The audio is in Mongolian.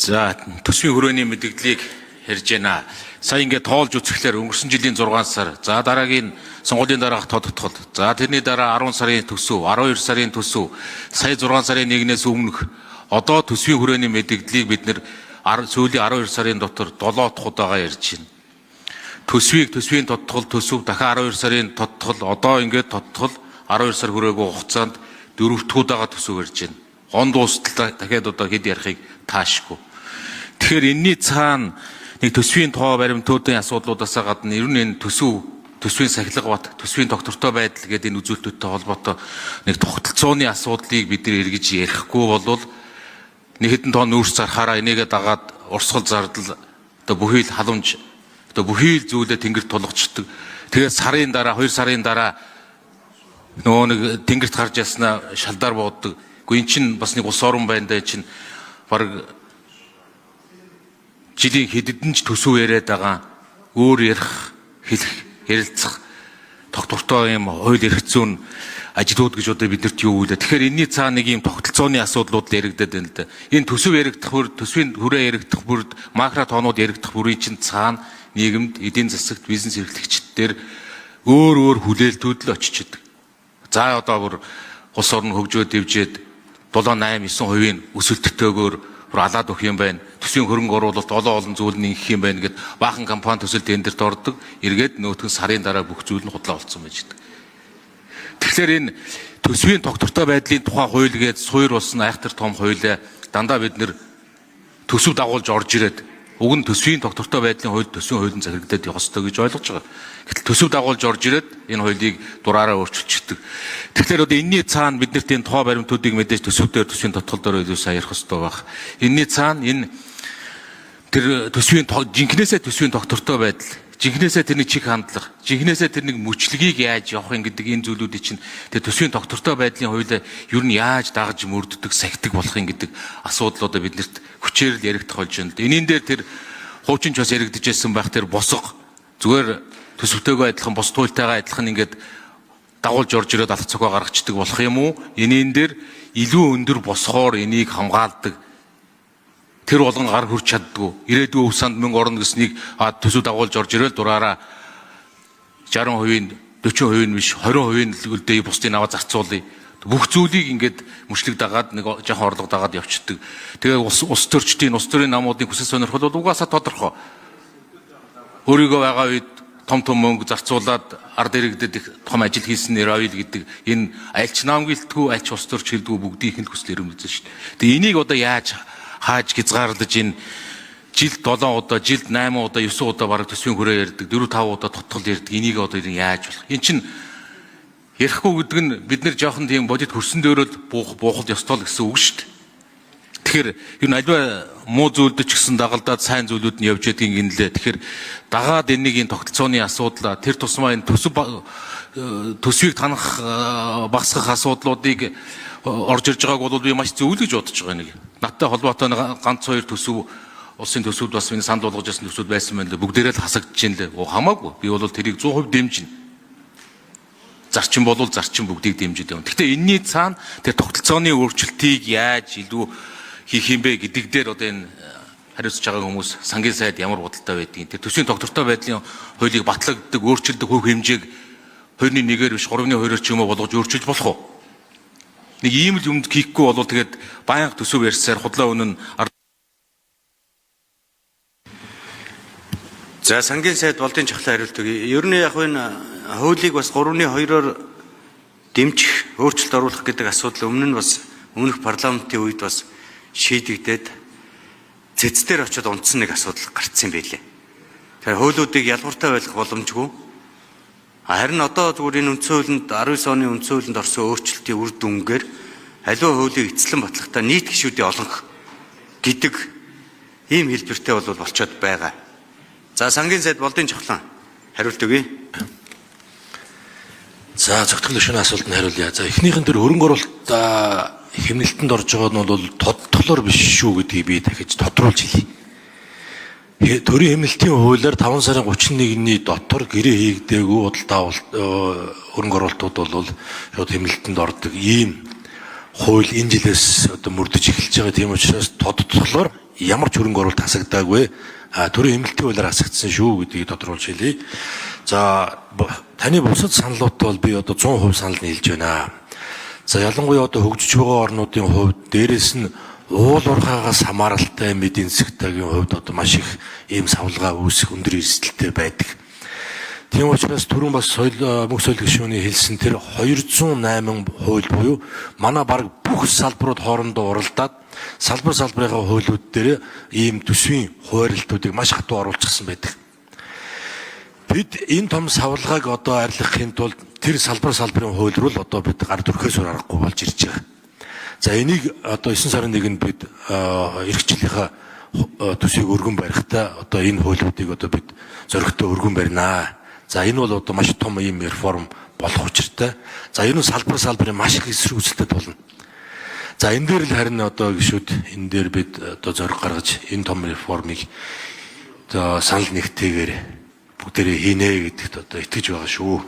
За, төсвийн хүрээний мэдээллийг ярьж байна. Сая ингээд тоолж үзэхлээр өнгөрсөн жилийн 6 сар, за дараагийн сонгуулийн дараах тодтгол, за тэрний дараа 10 сарын төсөв, 12 сарын төсөв, сая 6 сарын 1-ээс өмнөх одоо төсвийн хүрээний мэдээллийг бид нэр сүүлийн 12 сарын дотор 7 дахь удаага ярьж байна. Төсвийг төсвийн тодтгол, төсөв дахин 12 сарын тодтгол, одоо ингээд тодтгол 12 сар хүрээгүй хугацаанд 4 дахь удаага төсөв ярьж байна. Он дуустал дахиад одоо хэд ярихыг таашгүй. Тэгэхээр энэний цаана нэг төсвийн тоо баримтуудын асуудлуудаас гадна ер нь энэ төсөв, төсвийн сахилга бат, төсвийн тогтвортой байдал гэдэг энэ үзүүлэлтүүдтэй холбоотой нэг тогтолцооны асуудлыг бид нар эргэж ярихгүй болвол нэг хэдэн тоо нүүрс зархаараа энийгээ дагаад урсгал зардал одоо бүхий л халамж одоо бүхий л зүйлээ тэнгэрт тулгачдаг. Тэгээд сарын дараа 2 сарын дараа нөгөө нэг тэнгэрт гарч яснаа шалдаар бууддаг. Гэхдээ эн чинь бас нэг улс орон байна даа чинь баг жилийн хэдэн ч төсөв яриад байгаа өөр ярих, хэлэх, ярилцах тогтвортой юм хууль эрх зүйн ажлууд гэж одоо биднэрт юу вэ? Тэгэхээр энэний цаана нэг юм тогтолцооны асуудлууд л яригадад байна л да. Энэ төсөв яригдах бүр, төсвийн хүрээ яригдах бүрд, макро тоонууд яригдах бүрийн чинь цаана нийгэмд, эдийн засагт, бизнес эрхлэгчдээр өөр өөр хүлээлтүүд л очиж идэг. За одоо бүр улс орн хөгжөөд дэвжээд 7 8 9% өсөлттэйгээр бүр алаад өгөх юм байна. Төсвийн хөрөнгө оруулалт олон олон зүйл нь ингэх юм байна гэд баахан компани төсөл тендерт ордог. Эргээд нөтгөн сарын дараа бүх зүйл нь худлаа болсон байж байдаг. Тэгэхээр энэ төсвийн тогтвортой байдлын тухай хууль гээд суур болсон айхтар том хуулиа дандаа бид нэр төсөв дагуулж орж ирээд уг нь төсвийн тогтвортой байдлын хууль төсвийн хуулийн захирагдаад явах ёстой гэж ойлгож байгаа. Гэтэл төсөв дагуулж орж ирээд энэ хуулийг дураараа өөрчилчихдэг. Тэгэхээр одоо энэний цаана биднэрт энэ тоо баримтуудыг мэдээж төсөв дээр төсвийн тодтол дээр илүү сайн ярих ёстой байх. Энэний цаана энэ тэр төсвийн жинхнээсээ төсвийн тогтвортой байдал, жинхнээсээ тэрний чиг хандлага, жинхнээсээ тэр нэг мөчлөгийг яаж явах юм гэдэг энэ зүйлүүдийг чинь тэр төсвийн тогтвортой байдлын хуулиа ер нь яаж дагаж мөрддөг, сахидаг болох юм гэдэг асуудлуудаа биднэрт хүчээр л яригдах болж байна. Энийн дээр тэр хуучин ч бас яригдчихсэн байх тэр босго зүгээр төсөвтэйгөө адилхан бос туйлтайгаа адилхан ингээд дагуулж орж ирээд алх цогоо гаргацдаг болох юм уу? Энийн дээр илүү өндөр босгоор энийг хамгаалдаг тэр болгон гар хүрч чаддгүй. Ирээдүйн өв санд мөнгө орно гэснийг төсөв дагуулж орж ирэл дураараа 60%, 40% нь биш 20% нь үлдээ бусдыг аваа зарцуулъя. Бүх зүйлийг ингээд мөчлөг дагаад нэг жоохон орлого дагаад явчихдаг. Тэгээ улс төрчдийн, улс төрийн намуудын хүсэл сонирхол бол угаасаа тодорхой. Өөрийгөө байгаа үед том том мөнгө зарцуулаад ард иргэдэд их том ажил хийсэн нэр авъя гэдэг энэ альч нам гэлтгүү, альч улс төрч хэлдгүү бүгдийнх нь хүсэл эрмэлзэл шүү дээ. Тэгээ энийг одоо яаж хааж хязгаарлаж энэ жилд 7 удаа, жилд 8 удаа, 9 удаа бараг төсвийн хүрээ ярьдаг, 4 5 удаа тодтол ярьдаг. Энийг одоо яаж болох? Эн чинь ярихгүй гэдэг нь бид нэр жоохон тийм бодит хөрсөн дөөрөл буух буухал ёстой л гэсэн үг шүү дээ. Тэгэхээр ер нь альва муу зүйлд ч гэсэн дагалдаад сайн зүйлүүд нь явж ядгийн гинлээ. Тэгэхээр дагаад энийг энэ тогтолцооны асуудал тэр тусмаа энэ төсөв төсвийг танах багасгах асуудлуудыг орж ирж байгааг бол би маш зөв л гэж бодож байгаа нэг. Надтай холбоотой ганц хоёр төсөв улсын төсөвд бас миний санд болгож байсан төсвүүд байсан байна л бүгдээрээ л хасагдж байна лээ. Хамаагүй. Би бол тэрийг 100% дэмжинэ. Зарчим болвол зарчим бүгдийг дэмжиж явна. Гэхдээ энэний цаана тэр тогтолцооны өөрчлөлтийг яаж илүү хийх юм бэ гэдэг дээр одоо энэ хариуцж байгаа хүмүүс сангийн сайд ямар бодолтой байдгийг тэр төсвийн тогтвортой байдлын хуулийг батлагддаг, өөрчилдөг хөв хэмжээг 2-1-ээр биш 3-2-оор ч юм уу болгож өөрчилж болох уу? Нэг ийм л юмд хийхгүй болвол тэгээд байнга төсөв ярьсаар худлаа үнэн За сангийн сайд Болдын чахлаа хариулт өгье. Ер нь яг энэ хуулийг бас 3-2-оор дэмжих, өөрчлөлт оруулах гэдэг асуудал өмнө нь бас өмнөх парламентын үед бас шийдэгдээд цэц дээр очиод унтсан нэг асуудал гарцсан юм байлээ. Тэгэхээр хуулиудыг ялгууртай байх боломжгүй. Харин одоо зүгээр энэ үндсэн хуулинд 19 оны үндсэн хуулинд орсон өөрчлөлтийн үр дүнгээр аливаа хуулийг эцэслэн батлахдаа нийт гишүүдийн олонх гэдэг ийм хэлбэртэй бол болчоод байгаа. За сангийн сайд Болдын чухлан хариулт өгье. За зөвтгөл шөнө асуултанд хариулъя. За эхнийх нь тэр хөрөнгө оруулалт хэмнэлтэнд орж байгаа нь бол тодтолоор биш шүү гэдгийг би дахиж тодруулж хэлье. Төрийн хэмнэлтийн хуулиар 5 сарын 31-ний дотор гэрээ хийгдээгүй худалдаа хөрөнгө оруулалтууд бол шууд хэмнэлтэнд ордог ийм хууль энэ жилээс одоо мөрдөж эхэлж байгаа. Тийм учраас тодтолоор ямар ч хөрөнгө оруулалт хасагдаагүй. А төрийн хэмнэлтийн хуулиар хасагдсан шүү гэдгийг тодруулж хэлье. За, таны бусад саналуудад бол би одоо 100% санал нийлж байна. За, ялангуяа одоо хөгжиж байгаа орнуудын хувьд, дээрэс нь уул уурхаагаас хамааралтай эдийн засгийн хувьд одоо маш их ийм савлгаа үүсэх өндөр эрсдэлтэй байдаг. Тийм учраас түрүүн бас соёл, мөнх соёл гишүүний хэлсэн тэр 208 хууль буюу манай бараг бүх салбарууд хоорондоо уралдаад салбар салбарынхаа хуулиуд дээр ийм төсвийн хуваарлтуудыг маш хатуу оруулчихсан байдаг. Бид энэ том савлгааг одоо арилгахын тулд тэр салбар салбарын хууль руу л одоо бид гар төрхөөс аргагүй болж ирж байгаа. За, энийг одоо 9 сарын 1-нд бид эх жилийнхаа төсвийг өргөн барихтаа одоо энэ хуулиудыг одоо бид зоригтой өргөн барина. За, энэ бол одоо маш том ийм реформ болох учиртай. За, ер нь салбар салбарын маш их эсэргүүцэлтэй болно. За, энэ дээр л харин одоо гишүүд, энэ дээр бид одоо зориг гаргаж энэ том реформыг одоо санал нэгтэйгээр бүгдээрээ хийнэ гэдэгт одоо итгэж байгаа шүү.